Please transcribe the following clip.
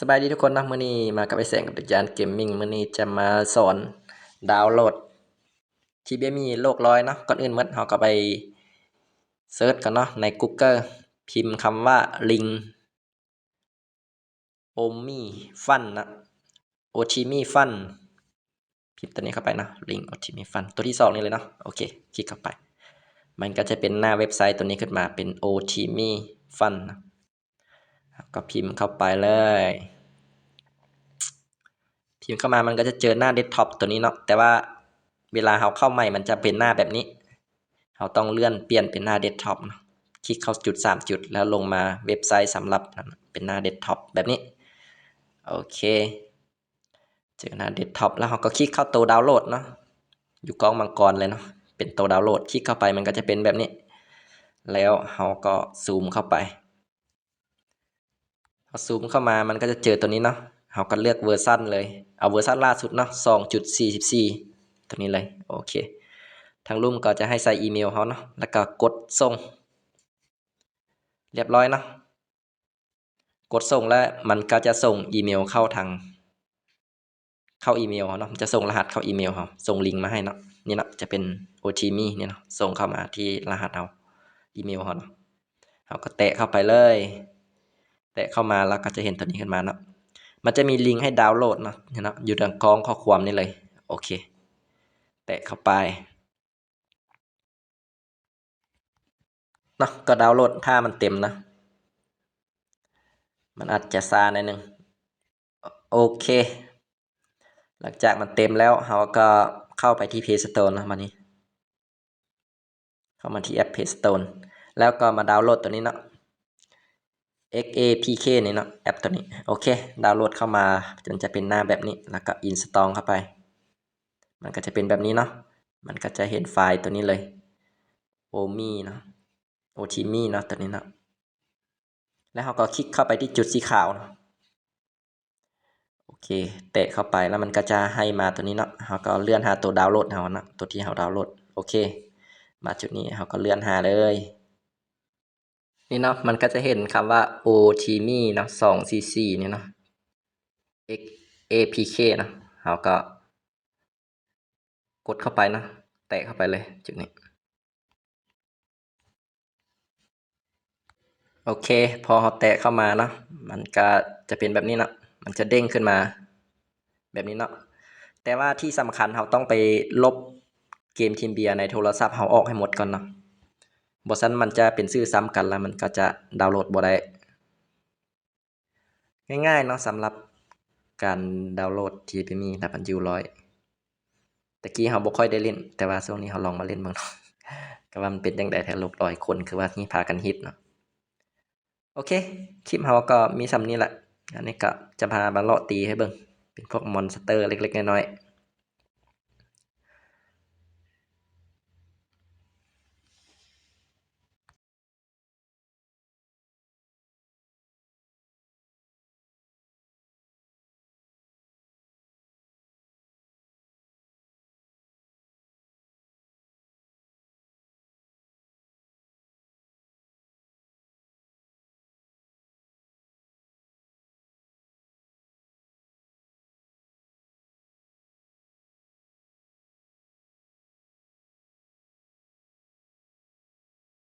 ສະບາຍດີທຸກຄົນເນາະ, ມື້ນີ້ມາກັບໄອ້ແສງກັບເດັກຈານເກມມິງ. ມື້ນີ້ຈະມາສອນດາວໂຫຼດ ທີບີເອັມອີ ໂລກລອຍເນາະ. ກ່ອນອື່ນໝົດເຮົາກໍໄປເສີດກ່ອນເນາະ ໃນກູເກີ້ ພິມຄຳວ່າ ລິງ ໂອມີຟັນນະ ໂອທີມີຟັນ ພິມຕົວນີ້ເຂົ້າໄປເນາະ ລິງ ໂອທີມີຟັນ ຕົວທີສອງນີ້ເລີຍເນາະ. ໂອເຄ ຄລິກເຂົ້າໄປ ມັນກໍຈະເປັນໜ້າເວັບໄຊຕົວນີ້ຂຶ້ນມາ ເປັນ ໂອທີມີຟັນນະ. ເຮົາກໍພິມເຂົ້າໄປເລີຍ ພິມເຂົ້າມາມັນກໍຈະເຈີໜ້າເດັສທັອບຕົວນີ້ເນາະ, ແຕ່ວ່າເວລາເຮົາເຂົ້າໃໝ່ມັນຈະເປັນໜ້າແບບນີ້. ເຮົາຕ້ອງເລື່ອນປ່ຽນເປັນໜ້າເດັສທັອບເນາະ, ຄລິກເຂົ້າຈຸດສາມຈຸດ ແລ້ວລົງມາເວັບໄຊສຳລັບນັ້ນ ເປັນໜ້າເດັສທັອບແບບນີ້. ໂອເຄ ເຈີໜ້າເດັສທັອບ ແລ້ວເຮົາກໍຄລິກເຂົ້າໂຕດາວໂຫຼດເນາະ ຢູ່ກ້ອງມັງກອນເລີຍເນາະ ເປັນໂຕດາວໂຫຼດ. ຄລິກເຂົ້າໄປມັນກໍຈະເປັນແບບນີ້ ແລ້ວເຮົາກໍຊູມເຂົ້າໄປ. ເຮົາຊູມເຂົ້າມາມັນກໍຈະເຈີຕົວນີ້ເນາະ, ເຮົາກໍເລືອກເວີຊັນເລີຍ ເອົາເວີຊັນລ່າສຸດເນາະ ສອງຈຸດສີ່ສິບສີ່ ຕົວນີ້ເລີຍ. ໂອເຄ ທາງລຸ່ມກໍຈະໃຫ້ໃສ່ອີເມວເຮົາເນາະ ແລ້ວກໍກົດສົ່ງ ລຽບລ້ອຍເນາະ. ກົດສົ່ງແລ້ວມັນກໍຈະສົ່ງອີເມວເຂົ້າທາງ ເຂົ້າອີເມວເຮົາເນາະ, ມັນຈະສົ່ງລະຫັດເຂົ້າອີເມວເຮົາ ສົ່ງລິງມາໃຫ້ເນາະ. ນີ້ເນາະ ຈະເປັນ ໂອທີມີ ນີ້ເນາະ ສົ່ງເຂົ້າມາທີ່ລະຫັດເຮົາ ອີເມວເຮົາເນາະ. ເຮົາກໍແຕະເຂົ້າໄປເລີຍ ແຕະເຂົ້າມາແລ້ວກໍຈະເຫັນຕົວນີ້ຂຶ້ນມາເນາະ, ມັນຈະມີລິງໃຫ້ດາວໂຫຼດເນາະ ເຫັນເນາະ ຢູ່ທາງກ້ອງຂໍ້ຄວາມນີ້ເລີຍ. ໂອເຄ ແຕະເຂົ້າໄປ ເນາະ ກໍດາວໂຫຼດ ຖ້າມັນເຕັມເນາະ ມັນອາດຈະຊ້າໜ້ອຍໜຶ່ງ. ໂອເຄ ຫຼັງຈາກມັນເຕັມແລ້ວ ເຮົາກໍເຂົ້າໄປທີ່ເພລສະໂຕເນາະ ບາດນີ້ເຂົ້າມາທີ່ແອັບເພລສະໂຕ ແລ້ວກໍມາດາວໂຫຼດຕົວນີ້ເນາະ ເອັກເອພີເຄ ນີ້ເນາະ ແອັບຕົວນີ້. ໂອເຄ ດາວໂຫຼດເຂົ້າມາ ມັນຈະເປັນໜ້າແບບນີ້ ແລ້ວກໍອິນສະຕອລເຂົ້າໄປ ມັນກໍຈະເປັນແບບນີ້ເນາະ, ມັນກໍຈະເຫັນໄຟລ໌ຕົວນີ້ເລີຍ ໂອມີເນາະ ໂອທີມີເນາະ ຕົວນີ້ເນາະ. ແລ້ວເຮົາກໍຄລິກເຂົ້າໄປທີ່ຈຸດສີຂາວເນາະ. ໂອເຄ ແຕະເຂົ້າໄປແລ້ວມັນກໍຈະໃຫ້ມາຕົວນີ້ເນາະ, ເຮົາກໍເລື່ອນຫາຕົວດາວໂຫຼດເຮົາເນາະ ຕົວທີ່ເຮົາດາວໂຫຼດ. ໂອເຄ ມາຈຸດນີ້ເຮົາກໍເລື່ອນຫາເລີຍ. ນີ້ເນາະ ມັນກໍຈະເຫັນຄຳວ່າ ໂອທີມີ ເນາະ ສອງສີ່ສີ່ ນີ້ເນາະ ເອັກເອພີເຄ ເນາະ. ເຮົາກໍກົດເຂົ້າໄປເນາະ ແຕະເຂົ້າໄປເລີຍຈຸດນີ້. ໂອເຄ ພໍເຮົາແຕະເຂົ້າມາເນາະ ມັນກໍຈະເປັນແບບນີ້ເນາະ, ມັນຈະເດ້ງຂຶ້ນມາແບບນີ້ເນາະ. ແຕ່ວ່າທີ່ສຳຄັນເຮົາຕ້ອງໄປລົບເກມທີມເບຍໃນໂທລະສັບເຮົາອອກໃຫ້ໝົດກ່ອນເນາະ, ບໍ່ຊັ້ນມັນຈະເປັນຊື່ຊ້ຳກັນ ແລ້ວມັນກໍຈະດາວໂຫຼດບໍ່ໄດ້. ງ່າຍໆເນາະ ສຳລັບການດາວໂຫຼດທີບີເອັມອີ ດັບເບິນຢູຮ້ອຍ. ແຕ່ກີ້ເຮົາບໍ່ຄ່ອຍໄດ້ຫຼິ້ນ ແຕ່ວ່າຊ່ວງນີ້ເຮົາລອງມາຫຼິ້ນເບິ່ງເນາະ ກໍວ່າມັນເປັນຈັ່ງໃດແທ້ ໂລກລອຍຄົນຄືວ່າຊິພາກັນຮິດເນາະ. ໂອເຄ ຄລິບເຮົາກໍມີສ່ຳນີ້ແຫຼະ, ອັນນີ້ກໍຈະພາມາເລາະຕີໃຫ້ເບິ່ງ ເປັນພວກມອນສະເຕີເລັກໆນ້ອຍ